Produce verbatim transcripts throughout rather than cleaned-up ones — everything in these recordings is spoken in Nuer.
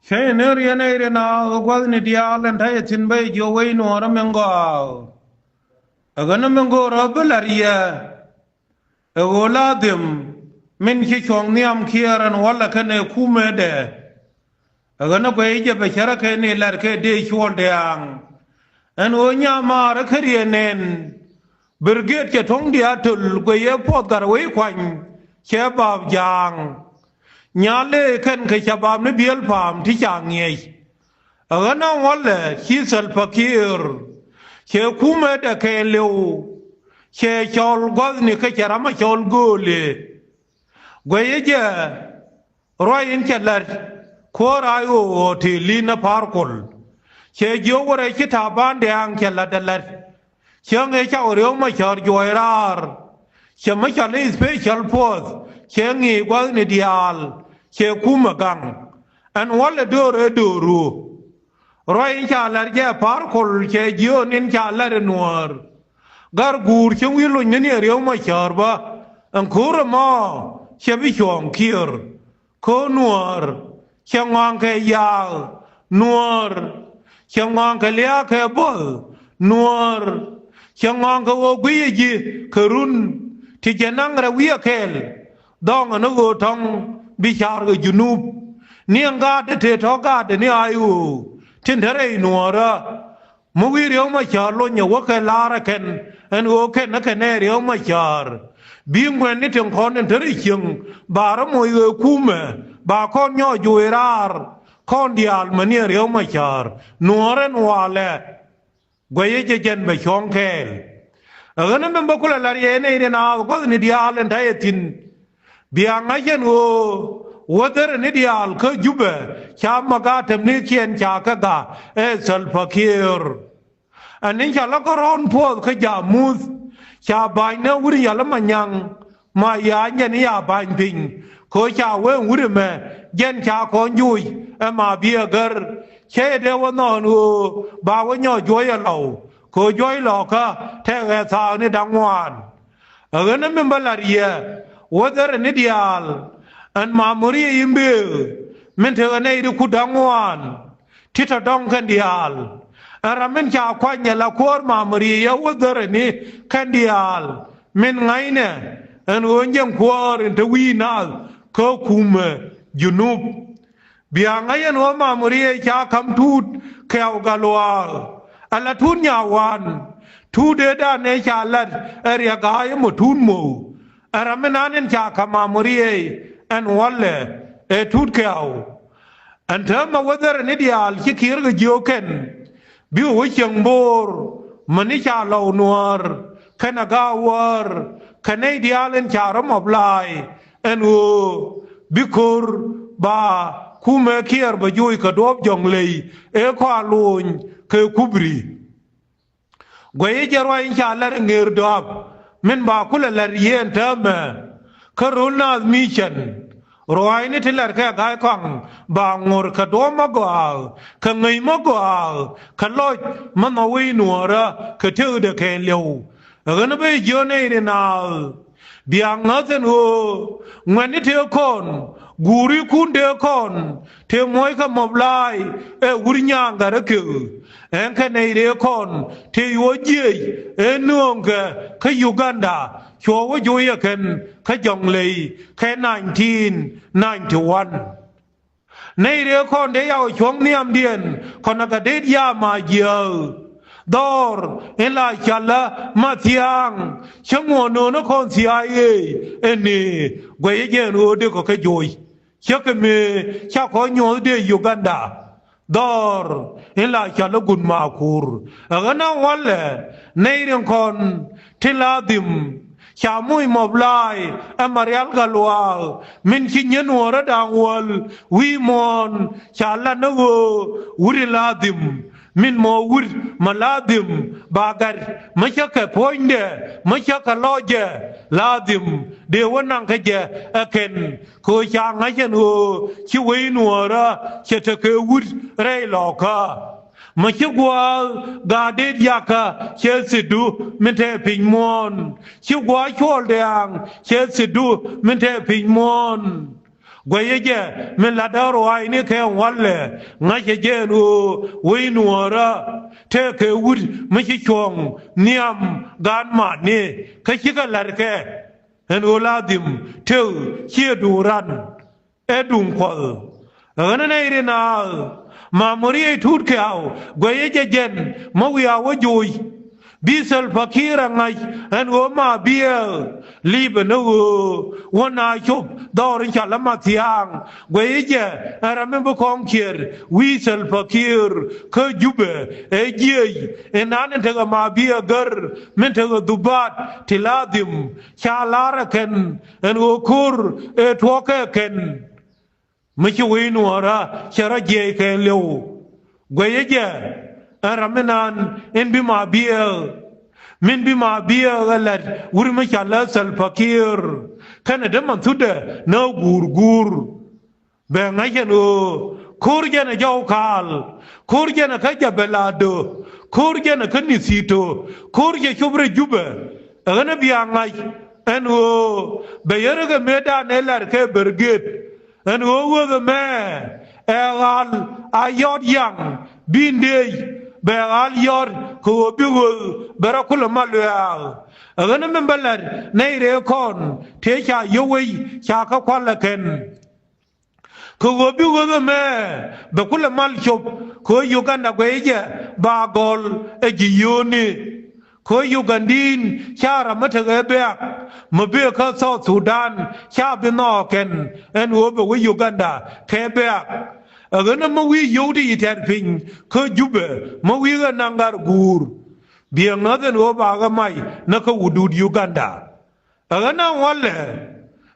Cä yɛ ni riɛn ɛ ri naath gua̱thni diaal ɛn ta̱yɛ thi̱n bä yɛ jiök wec nuɔɔrä min gɔaa. Ɛ ɣän min go̱o̱rä bi la̱r yɛ. Ɛ ɣöö la dhim min ci cuɔ̱ŋ nhiam Kiɛɛr ɛn wälɛ kɛnɛ kumɛdɛ. Ɛ ɣän ɛ guɛy jɛ bɛ cärä kɛ ni la̱r kɛ dee cuɔl dɛ̈ɛ̈ŋ. Ɛn ɣöö nyamaarä kä riɛn nɛn. Brigade cɛ tuɔ̱ŋ diaal töl guɛyɛ puɔth gat wec kuany cɛ bap ja̱a̱ŋ. Nyal ëë kɛn kɛ ca bap ni biël pa̱a̱m ti ca ŋiɛc. Ɛ ɣän a wälɛ ci Salva Kiir cɛ kumɛ dɛ kɛɛliw. Cɛ cɔl gua̱thni kä cɛ ram a cɔl gööli. Guɛyɛ jɛ ruac in cɛ la̱t kuäär a ɣöö ɣɔɔ tëë li̱n a pa̱a̱r kol. Cɛ jiök wärɛ ci ta̱a̱ ba̱a̱n dɛ̈ɛ̈ŋ cɛ la̱t ɛ la̱t. Cäŋ ëë cak Riek Machar juɔc raar. Cɛ mi cɔl i̱ special force cɛ ŋi̱i̱c gua̱thni diaal cɛ kumɛ gaŋ. Ɛn wälɛ döör ëë dööru. Ruac in ca la̱r jɛ pa̱a̱r kol cɛ jiöön in ca la̱r ɛ nuäär. Gar guur cäŋ wi̱i̱ lony ni ni ɛ Riek Machar bä. Ɛn ko̱r ɛmɔ cɛ bi cuɔ̱ɔ̱ŋ Kiir. Ko̱ nuäär cɛ ŋɔaŋ kɛ yaak nuäär. Cɛ ŋɔaŋ kɛ liaak kɛ bo̱th nuäär. Cɛ ŋɔaŋ kɛ ɣöö guiyɛ ji̱ kɛ run ti jɛ naŋ rɛ wi̱i̱ ɛ kɛɛl. Dhɔŋ ɛn ɣöö tɔ̱ŋ bi ca̱r kɛ Junub. Ni ɛn gaat ti tëë tɔ̱ gaat ni a i̱ ɣöö tin te rɛy nuäärä. Mi wi̱i̱ Riek Machar lony ɛ wäkɛ la̱r ɛ kɛn ɛn ɣöö kɛn ɛ kɛn ɛ Riek Machar. Bi ŋuɛ̈tni tin kɔn in te ri cieŋ ba rɔ moc ɣöö kumɛ ba kɔn nyɔɔc juɔc raar kɔn diaal mäni ɛ Riek Machar nuɔ̱ɔ̱r ɛn walɛ. Guɛyɛ jɛ jɛn bɛ cuɔ̱ŋ kɛɛl. Ɛ ɣän ɛmɛ bä kulɛ la̱r yɛ nɛy ri naath gua̱thni diaal ɛn ta̱yɛ thi̱n. Bia ŋa̱c ɛn ɣöö wäthärɛ ni diaal kä Jubɛ ca maga tɛm ni kiɛn ca kä ga ɛ Salva Kiir. Ɛn ni ca lɔ kä rɔ̱ɔ̱n puɔth kä ja̱a̱muth ca ba̱ny ni wut in ca lɔ Manyaŋ ma ya̱a̱ nyɛn i̱ ya ba̱ny piny. Kɛ ɣöö ca wee wut ɛmɛ jɛn ca kɔn juuc ɛma bi ɛ gär. Cä yɛ dee wä nhɔn ɣöö ba wä nyɔk juɔc ɛ lɔw kɛ ɣöö juɔc lɔkä tɛkɛ thaakni da̱ŋ ŋuan. Ɛ ɣän ɛ min bä la̱r yɛ wäthärɛ ni diaal ɛn mamoria in bëë min tekɛ nɛy ti kut da̱ŋ ŋuan. Ti tɔ̱ dɔ̱ŋ kɛn diaal ɛn ram min ca kuany ɛ la kuäär mamoria yɛ wäthärɛ ni kɛn diaal min ŋa̱cnɛ ɛn ɣöö jɛn kuäär in te wi̱i̱ naath kä kumɛ Junub. Bia ŋa̱c ɛn ɣöö mamoria ca ka̱m tuut kɛɛw gat luaak. Ala tuut nyawan tuut dee dan ëë ca lat ɛ riɛk ga̱a̱c ɛmɔ tuut mo̱o̱k. Ɛ ram mi nan in ca ka̱m mamoria ɛn wälɛ ɛ tuut kɛɛw. Ɛn täämɛ wäthärɛ ni diaal ci Kiir kɛ jiök kɛn. Bikɛ wä cieŋ bo̱o̱r mäni ca lɔw nuäär kɛnɛ gaawäär kɛ nɛy diaal in ca rɔ̱ mɔp la̱a̱c ɛn ɣöö bi ko̱r ba kumɛ Kiir bɛ joc kɛ duɔ̱ɔ̱p Jɔ̱ŋley ëë kɔa loony kɛ kubri. Guɛcä jɛ ruac in ca lar ŋeer dɔ̱a̱p min ba kulɛ lar yien täämɛ. Kä ro̱l naath mi cɛn ruaacni ti lar kɛ ga̱a̱c kɔaŋ ba ŋo̱r kɛ duɔ̱ɔ̱p mi gɔaa kɛ ŋäc mi gɔaa kɛ lɔc mi nhɔk wec nuɔ̱ɔ̱rä kɛ tëkdɛ kɛɛliw. Ɛ ɣän bä jiön nɛy ri naath. Bia ŋäth ɛn ɣöö ŋuɛ̈tni tëë kɔn guurikun tëë kɔn tëë muɔ̱ckɛ mɔp la̱a̱c ɛ wur nyaaŋ gat rɔ kek. Ɛn kɛ nɛy rëë kɔn tëë yuɔ̱c jiëc ëë nööŋkɛ kä Uganda cuɔ wä joc ɛ kɛn kä Jɔ̱ŋley kɛ nineteen ninety one. Nɛy rëë kɔn dee yaw cuɔ̱ŋ nhiamdiɛn kɔn ɛ kɛ det yam a jiääk. Dhɔr in la cɔalä ma thia̱a̱ŋ cä ŋuɔ̱ɔ̱n nööŋä kɔn thia̱a̱ŋ ëë ɛn ni guɛcä jɛ ɛn ɣöö dee kɔ kä joc. Cä kɛ mëë ca kɔn nyuɔ̱th dee Uganda. Dhɔr in la cɔalä Gun Makur. Ɛ ɣän a walɛ nɛy rin kɔn ti la dhim. Ca muc mɔp la̱a̱c ɛmɛ rial gat luaak min ci nyieen nuɔ̱ɔ̱rä da̱ŋ wäl wi̱i̱ muɔ̱ɔ̱n ca lat ni ɣöö wut in la dhim. Min mɔ wut mɛ la dhim ba gat mɛ cä kɛ puɔ̱nydɛ mɛ cä kɛ lɔcdɛ la dhim dee wä naŋ kä jɛ ɛ kɛn kɛ ɣöö ca ŋa̱c ɛn ɣöö ci wec nuɔ̱ɔ̱rä cɛ tekɛ wut rɛy lɔkä. Mɛ ci gua̱a̱th gaat det yakä cɛ thidu min te piny muɔ̱ɔ̱n. Ci gua̱a̱th cuɔl dɛ̈ɛ̈ŋ cɛ thidu min te piny muɔ̱ɔ̱n. Guɛyɛ jɛ min latdä ruaacni kɛ walɛ, ŋa̱cɛ jɛ ɛn ɣöö wec nuɔ̱ɔ̱rä tëëkɛ wut mi ci cuɔ̱ŋ nhiam gaat matni. Kä cikɛ la̱rkɛ ɛn ɣöö la dhim tëë ciɛ duŋ ran, ɛ duŋ Kuɔth. Ɣän ɛ nɛy rin a Mamuria Tut Kɛ̈ɛ̈u, guɛyɛ jɛ jɛn mi wiaa wä joc. Bi Salva Kiir a ŋa̱c ɛn ɣöö Mabiɛɛk li̱pɛ ni ɣöö wä na cop dhɔr in ca lä Mathiaŋ. Guɛyɛ jɛ ɛn ram mi bi kɔŋ ciɛɛr wi̱i̱ Salva Kiir kä Jubɛ ɛ jiɛc in naan in tekɛ Mabiɛɛk gär min tekɛ dhubat ti la dhim ca la̱r ɛ kɛn ɛn ɣöö ko̱r ëë tuɔɔk kɛ kɛn. Mi ci wec nuɔ̱ɔ̱rä cɛ rɔ jiɛc kɛ liw. Guɛyɛ jɛ ɛn ram mi naan in bi Mabiɛɛk, min bi Mabiɛɛk ɛ la̱t wur mi ca lä Salva Kiir kɛnɛ dee man thutdɛ ni guur guur. Bɛ ŋa̱c ɛn ɣöö ko̱r jɛn ɛ Jɔw Kaal, ko̱r jɛn ɛ kä Jabɛl Ado, ko̱r jɛn ɛ kä Nithito, ko̱r jɛ cop rɛy Jubɛ. Ɛ ɣän ɛ bia ŋa̱c ɛn ɣöö bɛ yärä kɛ mëëdan ëë la̱r kɛ Bɛrgëët ɛn ɣöö ɣööth ɛmɛ ɛ ɣal a yɔt yaŋ bi ndëëc bɛ ɣal yɔt kɛ ɣöö bi ɣööth bɛ rɔ kulɛ mal luɛ̈ɛ̈k. Ɛ ɣän ɛmɛ bä la̱t nɛy rɛɛ kɔn tëë ca yio̱w wec ca kä kua̱l ɛ kɛn. Kɛ ɣöö bi ɣööth ɛmɛ bɛ kulɛ mal cop kɛ ɣöö Uganda guɛy jɛ ba gɔl ɛ ji̱ yio̱o̱ni. Kɛ ɣöö Ugandiin ca ram mi tekɛ bɛ̈ɛ̈k mi bëë kä South Sudan ca bi nhɔɔk kɛn ɛn ɣöö bɛ wec Uganda kɛ bɛ̈ɛ̈k. Ɛ ɣän ɛmɛ wi̱i̱ yio̱w ti yi tɛ̈r piny kä Jubɛ mi wi̱i̱ ɣä naŋ gar guur. Biɛ ŋäth ɛn ɣöö ba ɣä mac ni kä wutdut Uganda. Ɛ ɣän a walɛ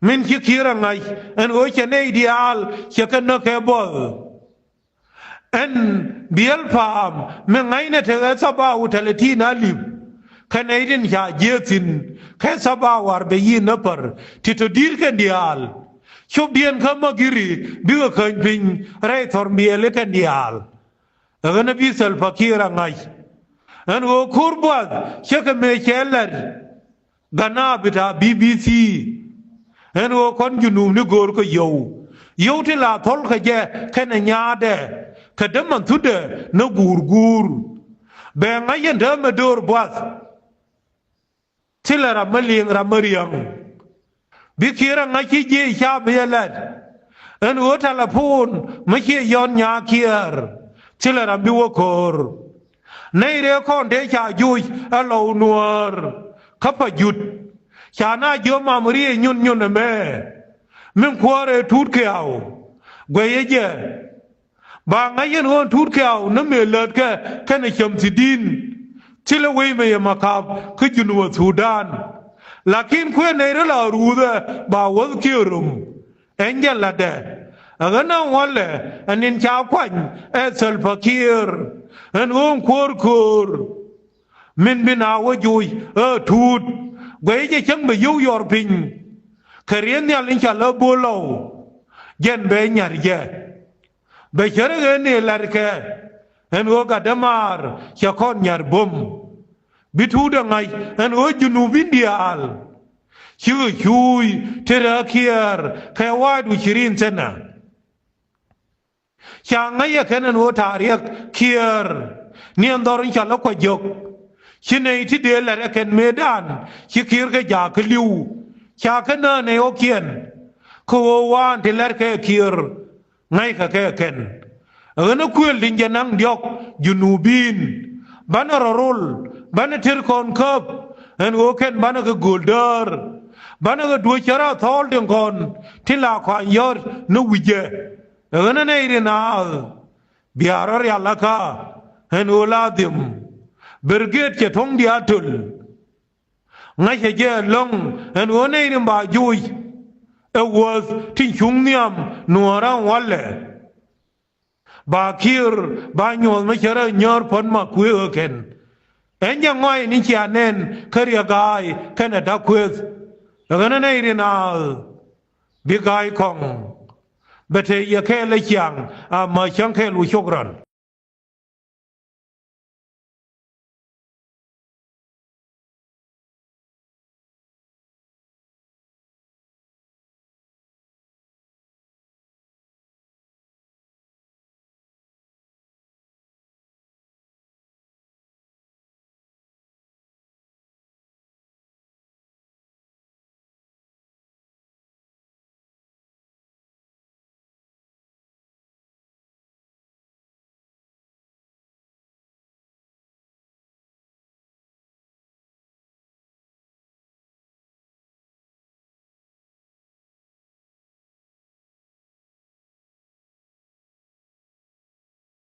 min ci Kiir a ŋa̱c ɛn ɣöö cɛ nɛy diaal cɛ kɛ näk kɛ buɔth. Ɛn biɛl pa̱a̱m mi ŋa̱cnɛ tekɛ thabaw tɛlɛ ti na lip kɛ nɛy tin ca jiëë thi̱n kɛ thabaw war bɛ yi̱n näpär ti tɔ di̱i̱t kɛn diaal. Copdiɛn kä Magiri bikɛ käny piny rɛy thɔr biɛli kɛn diaal. Ɛ ɣän a bi Salva Kiir a ŋa̱c ɛn ɣöö ko̱r buath cä kɛ mëë cɛ la̱t. Ganaa bi ta̱a̱ B B C ɛn ɣöö kɔn Junubni go̱o̱r kɛ yio̱w. Yio̱w ti la thɔl kɛ jɛ kɛnɛ nyaatdɛ kɛ däman thutdɛ ni guur guur. Bɛ ŋa̱c ɛn täämɛ döör buath. Thilɛ ram mi liŋ ram mi riäŋ. Bi Kiir a ŋa̱c ci jiëc ca bi yɛ la̱t ɛn ɣöö tɛlɛpon mi ciɛ yɔn nyaa Kiir. Thilɛ ram bi wä ko̱o̱r. Nɛy rɛɛ kɔn tëë ca joc ɛ lɔw nuäär kä Pajut. Ca na jiö mam riëëc nyun nyun ɛmɛ min kuäär ëë Tut Kɛ̈ɛ̈u. Guɛyɛ jɛ ba ŋa̱c ɛn ɣöö Tut Kɛ̈ɛ̈u ni mëë lätkɛ kɛnɛ Cämthidin. Thilɛ wec mëë yɛ makap kä Junub Thudan. Lakin kuëë nɛy rɔ la ruuthɛ ba wäth kiɛ rom. Ɛn jɛ la̱tdɛ ɛ ɣän a walɛ ɛ ni̱n ca kuany ɛ Salva Kiir ɛn ɣöö kuäär köör. Min bi na wä joc ɛ Tut guɛy jɛ cäŋ bɛ yio̱w yɔr piny. Kɛ riet nhial in ca lä bo̱o̱l lɔw jɛn bɛ nyar jɛ. Bɛ cärɛ ɣen ni la̱rkɛ ɛn ɣöö gat dämaar cɛ kɔn nyar bo̱m. Bi Tut ɛ ŋa̱c ɛn ɣöö Junubin diaal cikɛ cuuc ti rɛ Kiir kɛ wa̱a̱du cirin thɛnɛ. Ca ŋäc ɛ kɛn ɛn ɣöö ta̱a̱ riɛk Kiir ni ɛn dhɔr in ca lä kuac jiök. Ci nɛy ti dee la̱t ɛ kɛn mëëdan ci Kiir kɛ jaak kä li̱w. Ca kɛ nään ɛ ɣɔ̱kiɛn kɛ ɣöö waan ti la̱rkɛ Kiir. Ŋäckɛ kɛ kɛn ɛ ɣän ɛ kuëël tin jɛ naŋ diɔ̱k Junubin. Banɛ rɔ rol banɛ tër kɔn käp ɛn ɣöö kɛn banɛ kɛ gööl däär. Banɛ kɛ duöc cärä thɔɔl tin kɔn tin la kɔany yɔ̱t ni wi̱cɛ. Ɛ ɣän ɛ nɛy rin naath bia rɔ rial ɛ kä ɛn ɣöö la dhim. Berget cɛ tuɔ̱ŋ diaal töl. Ŋäcɛ jɛ ɛlɔ̱ŋ ɛn ɣöö nɛy rin ba joc ɛ wäth tin cuŋ nhiam nuɔ̱ɔ̱rä walɛ. Ba Kiir ba nyuɔ̱th mi cärä nyäär puɔ̱t ma kuëë ɣä kɛn. Ɛn jɛ ŋɔac ni cia nɛn kä riɛk ga̱a̱y kɛnɛ da̱k kuëth. Ɛ ɣän ɛ nɛy rin naath bi ga̱a̱y kɔŋ. Bɛ te yɛ kɛɛl ɛ ciaŋ a mä cäŋ kɛɛl wu cok rɔn.